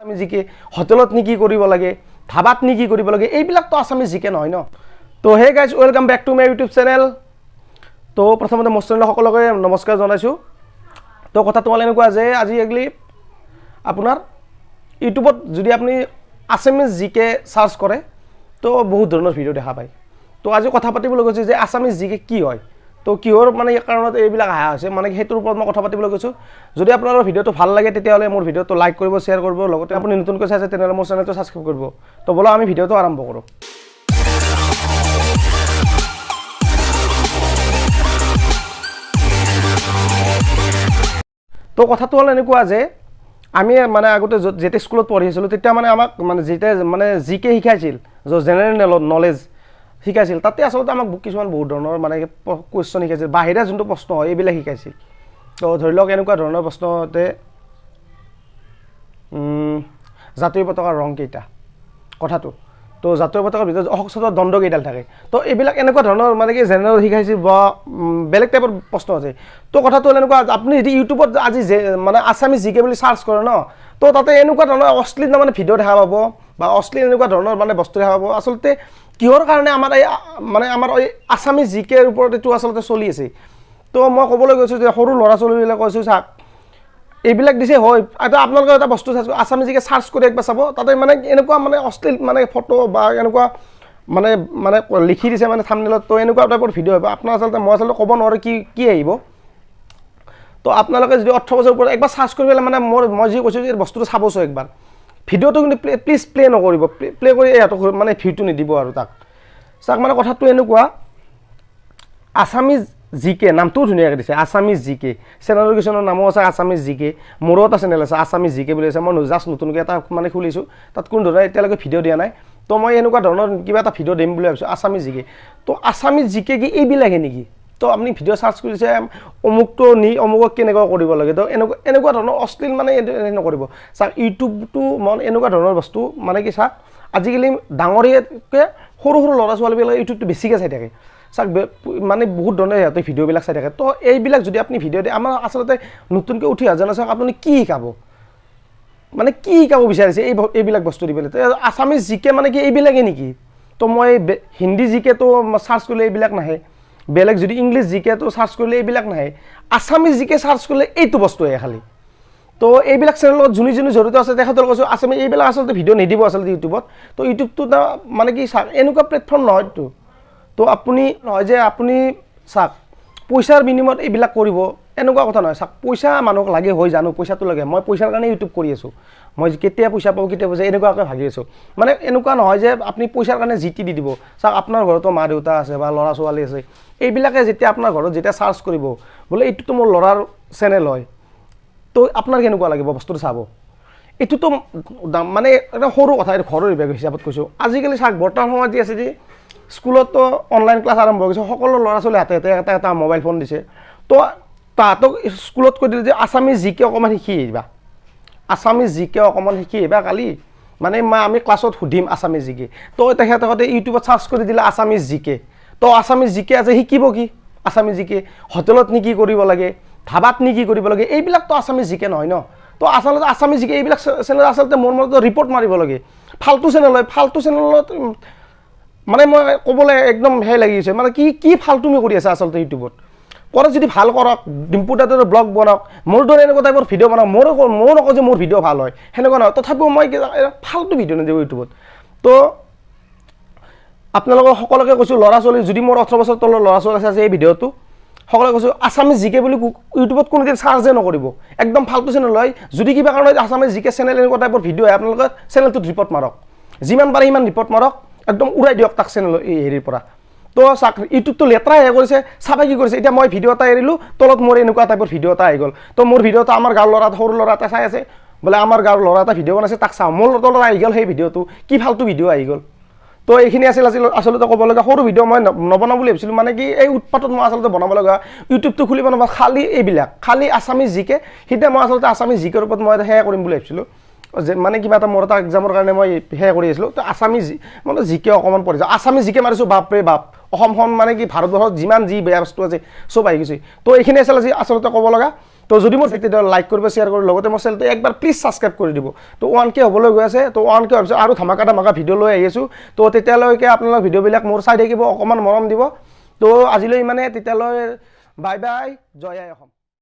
আমি জিকে হোটেলত নি কি কৰিব লাগে, ধাবাত নি কি কৰিব লাগে, এইবিলাকতো আছামিজ জিকে নহয় ন। তো hey guys, welcome back to my YouTube channel. তো প্ৰথমতে মোৰ চেনেলৰ সকলোকে নমস্কাৰ জনাইছোঁ। তো কথাটো হ'ল এনেকুৱা যে আজিকালি আপোনাৰ ইউটিউবত যদি আপুনি আছামিজ জিকে চাৰ্চ কৰে তো বহুত ধৰণৰ ভিডিঅ' দেখা পায়। তো আজি কথা পাতিবলৈ গৈছোঁ যে আছামিজ জিকে কি হয়, তো কিহৰ মানে কাৰণত এইবিলাক অহা হৈছে, মানে সেইটোৰ ওপৰত মই কথা পাতিবলৈ গৈছোঁ। যদি আপোনালোকৰ ভিডিঅ'টো ভাল লাগে তেতিয়াহ'লে মোৰ ভিডিঅ'টো লাইক কৰিব, শ্বেয়াৰ কৰিব, লগতে আপুনি নতুনকৈ চাইছে তেনেহ'লে মোৰ চেনেলটো ছাবস্ক্ৰাইব কৰিব। তো ব'লক আমি ভিডিঅ'টো আৰম্ভ কৰোঁ। তো কথাটো হ'ল এনেকুৱা যে আমি মানে আগতে য'ত যেতিয়া স্কুলত পঢ়ি আছিলোঁ তেতিয়া মানে আমাক মানে যেতিয়া মানে জি কে শিকাইছিল, জেনেৰেল নলেজ শিকাইছিল, তাতে আচলতে আমাক কিছুমান বহুত ধৰণৰ মানে কুৱেশ্যন শিকাইছিল, বাহিৰা যোনটো প্ৰশ্ন হয় এইবিলাক শিকাইছিল। তো ধৰি লওক এনেকুৱা ধৰণৰ প্ৰশ্নতে জাতীয় পতাকাৰ ৰং কেইটা কথাটো, তো জাতীয় পতাকাৰ ভিতৰত অশোক দণ্ড কেইডাল থাকে, তো এইবিলাক এনেকুৱা ধৰণৰ মানে কি জেনেৰেল শিকাইছিল বা বেলেগ টাইপৰ প্ৰশ্ন আছে। তো কথাটো হ'ল এনেকুৱা, আপুনি যদি ইউটিউবত আজি মানে আছামিজ জিকে বুলি চাৰ্চ কৰে ন, তো তাতে এনেকুৱা ধৰণৰ অশ্লীল মানে ভিডিঅ' দেখা পাব বা অশ্লীল এনেকুৱা ধৰণৰ মানে বস্তু দেখা পাব। আচলতে কিহৰ কাৰণে আমাৰ এই মানে আমাৰ এই আছামিজ জিকেৰ ওপৰত এইটো আচলতে চলি আছে। তো মই ক'বলৈ গৈছোঁ যে সৰু ল'ৰা ছোৱালীবিলাক কৈছোঁ চাওক এইবিলাক দিছে হয়, এটা আপোনালোকে এটা বস্তু চাইছোঁ আছামিজ জিকে চাৰ্চ কৰি একবাৰ চাব, তাতে মানে এনেকুৱা মানে অশ্লীল মানে ফটো বা এনেকুৱা মানে মানে লিখি দিছে মানে থাম্বনেইলত, তো এনেকুৱা টাইপৰ ভিডিঅ' আহিব। আপোনাৰ আচলতে মই আচলতে ক'ব নোৱাৰোঁ কি কি আহিব। তো আপোনালোকে যদি 18 বছৰৰ ওপৰত একবাৰ চাৰ্চ কৰি পেলাই মানে মই যি কৈছোঁ যে বস্তুটো চাবচোন একবাৰ, ভিডিঅ'টো কিন্তু প্লিজ প্লে নকৰিব, প্লে কৰি ইহঁতক মানে ভিউটো নিদিব আৰু তাক চাওক। মানে কথাটো এনেকুৱা, আছামিজ জিকে নামটোও ধুনীয়াকৈ দিছে, আছামিজ জিকে চেনেলৰ কিছুমানৰ নামো আছে আছামিজ জিকে, মোৰো এটা চেনেল আছে আছামিজ জিকে বুলি আছে। মই জাষ্ট নতুনকৈ এটা মানে খুলিছোঁ, তাত কোনো ধৰণৰ এতিয়ালৈকে ভিডিঅ' দিয়া নাই। তো মই এনেকুৱা ধৰণৰ কিবা এটা ভিডিঅ' দিম বুলি ভাবিছোঁ আছামিজ জিকে। তো আছামিজ জিকে কি এইবিলাকে নেকি? তো আপুনি ভিডিঅ' চাৰ্চ কৰিছে অমুকটো নি অমুকক কেনেকুৱা কৰিব লাগে, তো এনেকুৱা এনেকুৱা ধৰণৰ অশ্লীল মানে নকৰিব। চাওক ইউটিউবটো মন এনেকুৱা ধৰণৰ বস্তু মানে কি চাওক আজিকালি ডাঙৰীয়াতকৈ সৰু সৰু ল'ৰা ছোৱালীবিলাকে ইউটিউবটো বেছিকৈ চাই থাকে। চাওক মানে বহুত ধৰণে সিহঁতে ভিডিঅ'বিলাক চাই থাকে। তো এইবিলাক যদি আপুনি ভিডিঅ' দিয়ে, আমাৰ আচলতে নতুনকৈ উঠি অহা জেনেৰেশ্যনক আপুনি কি শিকাব, মানে কি শিকাব বিচাৰিছে এই এইবিলাক বস্তু দি পেলাই? আছামিজ জিকে মানে কি এইবিলাকে নেকি? তো মই হিন্দী জিকেটো চাৰ্চ কৰিলে এইবিলাক নাহে, বেলেগ যদি ইংলিছ জিকেটো চাৰ্চ কৰিলে এইবিলাক নাহে, আছামিজ জিকে চাৰ্চ কৰিলে এইটো বস্তু আহে খালি। তো এইবিলাক চেনেলত যোনে যোনে জড়িত আছে তেখেতৰ কৈছোঁ আছামিজ এইবিলাক আচলতে ভিডিঅ' নিদিব আচলতে ইউটিউবত। তো ইউটিউবটো মানে কি চাওক এনেকুৱা প্লেটফৰ্ম নহয়তো। তো আপুনি নহয় যে আপুনি চাওক পইচাৰ বিনিময়ত এইবিলাক কৰিব, এনেকুৱা কথা নহয়। চাওক পইচা মানুহক লাগে হয় জানো, পইচাটো লাগে, মই পইচাৰ কাৰণে ইউটিউব কৰি আছোঁ, মই কেতিয়া পইচা পাওঁ কেতিয়া পইচা এনেকুৱাকৈ ভাবি আছোঁ। মানে এনেকুৱা নহয় যে আপুনি পইচাৰ কাৰণে যি টি দি দিব। চাওক আপোনাৰ ঘৰতো মা দেউতা আছে বা ল'ৰা ছোৱালী আছে, এইবিলাকে যেতিয়া আপোনাৰ ঘৰত যেতিয়া চাৰ্চ কৰিব বোলে এইটোতো মোৰ ল'ৰাৰ চেনেল হয়, তো আপোনাৰ কেনেকুৱা লাগিব বস্তুটো চাব? এইটোতো মানে এটা সৰু কথা, এইটো ঘৰৰ হিচাপত কৈছোঁ। আজিকালি চাওক বৰ্তমান সময়ত যি আছে যে স্কুলতো অনলাইন ক্লাছ আৰম্ভ হৈছে, সকলো ল'ৰা ছোৱালী হাতে হাতে এটা এটা মোবাইল ফোন দিছে। তো তাহাঁতক স্কুলত কৈ দিলে যে আছামিজ জিকে অকণমান শিকি আহিবা, আছামিজ জিকে অকণমান শিকি আহিবা কালি, মানে মই আমি ক্লাছত সুধিম আছামিজ জিকে। তো তেখেতহঁতে ইউটিউবত চাৰ্চ কৰি দিলে আছামিজ জিকে, তো আছামিজ জিকে আছে শিকিব কি? আছামিজ জিকে হোটেলত নি কি কৰিব লাগে, ধাবাত নি কি কৰিব লাগে, এইবিলাকতো আছামিজ জিকে নহয় ন। তো আচলতে আছামিজ জিকে এইবিলাক চেনেল আচলতে মোৰ মতে ৰিপৰ্ট মাৰিব লাগে। ফাল্টু চেনেল হয়, ফাল্টু চেনেলত মানে মই ক'বলৈ একদম সেই লাগি গৈছে, মানে কি কি ফাল্টুমি কৰি আছে আচলতে ইউটিউবত। কৰে যদি ভাল কৰক, ডিম্পু দাদাৰ ব্লগ বনাওক, মোৰ দৰে এনেকুৱা টাইপৰ ভিডিঅ' বনাওক। ময়ো নকওঁ যে মোৰ ভিডিঅ' ভাল হয়, সেনেকুৱা নহয়, তথাপিও মই ফাল্টু ভিডিঅ' নিদিওঁ ইউটিউবত। তো আপোনালোকক সকলোকে কৈছোঁ, ল'ৰা ছোৱালী যদি মোৰ 18 বছৰ তলৰ ল'ৰা ছোৱালী আছে এই ভিডিঅ'টো, সকলোকে কৈছোঁ আছামিজ জিকে বুলি ইউটিউবত কোনোদিন চাৰ্জে নকৰিব, একদম ফাল্টু চেনেল হয়। যদি কিবা কাৰণত আছামিজ জিকে চেনেল এনেকুৱা টাইপৰ ভিডিঅ' আহে, আপোনালোকে চেনেলটোত ৰিপৰ্ট মাৰক, যিমান পাৰে সিমান ৰিপৰ্ট মাৰক, একদম উৰাই দিয়ক তাক চেনেল এই হেৰিৰ পৰা। তো চাওক ইউটিউবটো লেতেৰাহে কৰিছে, চাবা কি কৰিছে। এতিয়া মই ভিডিঅ' এটা এৰিলোঁ, তলত মোৰ এনেকুৱা টাইপৰ ভিডিঅ' এটা আহি গ'ল। তো মোৰ ভিডিঅ'টো আমাৰ গাঁৱৰ ল'ৰা সৰু ল'ৰা এটা চাই আছে, বোলে আমাৰ গাঁৱৰ ল'ৰা এটা ভিডিঅ' বনাইছে তাক চাওঁ, মোৰ তলত আহি গ'ল সেই ভিডিঅ'টো, কি ফাল্টু ভিডিঅ' আহি গ'ল। তো এইখিনি আছিল আচলতে ক'ব লগা সৰু ভিডিঅ' মই নবনাওঁ বুলি ভাবিছিলোঁ, মানে কি এই উৎপাতত মই আচলতে বনাব লগা ইউটিউবটো খুলিব নাপাওঁ, খালী এইবিলাক খালী আছামিজ জিকে। সেইতিয়া মই আচলতে আছামিজ জিকেৰ ওপৰত মই এটা সেয়া কৰিম বুলি ভাবিছিলোঁ, যে মানে কিবা এটা মোৰ এটা এক্সামৰ কাৰণে মই সেয়া কৰি আছিলোঁ। তো আছামিজ মানে জিকে অকণমান পঢ়িছোঁ, আছামিজ জিকে মাৰিছোঁ, বাপৰে বাপ অসমখন মানে কি ভাৰতবৰ্ষত যিমান যি বেয়া বস্তু আছে চব আহি গৈছে। তো এইখিনি আছিল আজি আচলতে ক'ব লগা। তো যদি মোৰ তেতিয়াহ'লে লাইক কৰিব, শ্বেয়াৰ কৰিব, লগতে মোৰ চেনেলটো একবাৰ প্লিজ ছাবস্ক্ৰাইব কৰি দিব। তো 1K হ'বলৈ গৈ আছে, তো 1K হোৱাৰ পিছত আৰু ধামাকা ধামাকা ভিডিঅ' লৈ আহি আছোঁ। তো তেতিয়ালৈকে আপোনালোক ভিডিঅ'বিলাক মোৰ চাই থাকিব, অকণমান মৰম দিব। তো আজিলৈ ইমানে, তেতিয়ালৈ বাই বাই, জয় আই অসম।